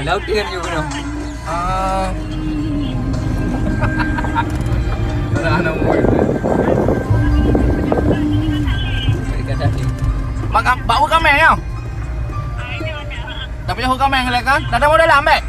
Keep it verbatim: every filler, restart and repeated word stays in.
Laut dia ni kena. Ah. Dah nama. Mak, bak u kameng ya? Tapi u kameng lé kan? Dah ada modal ambek?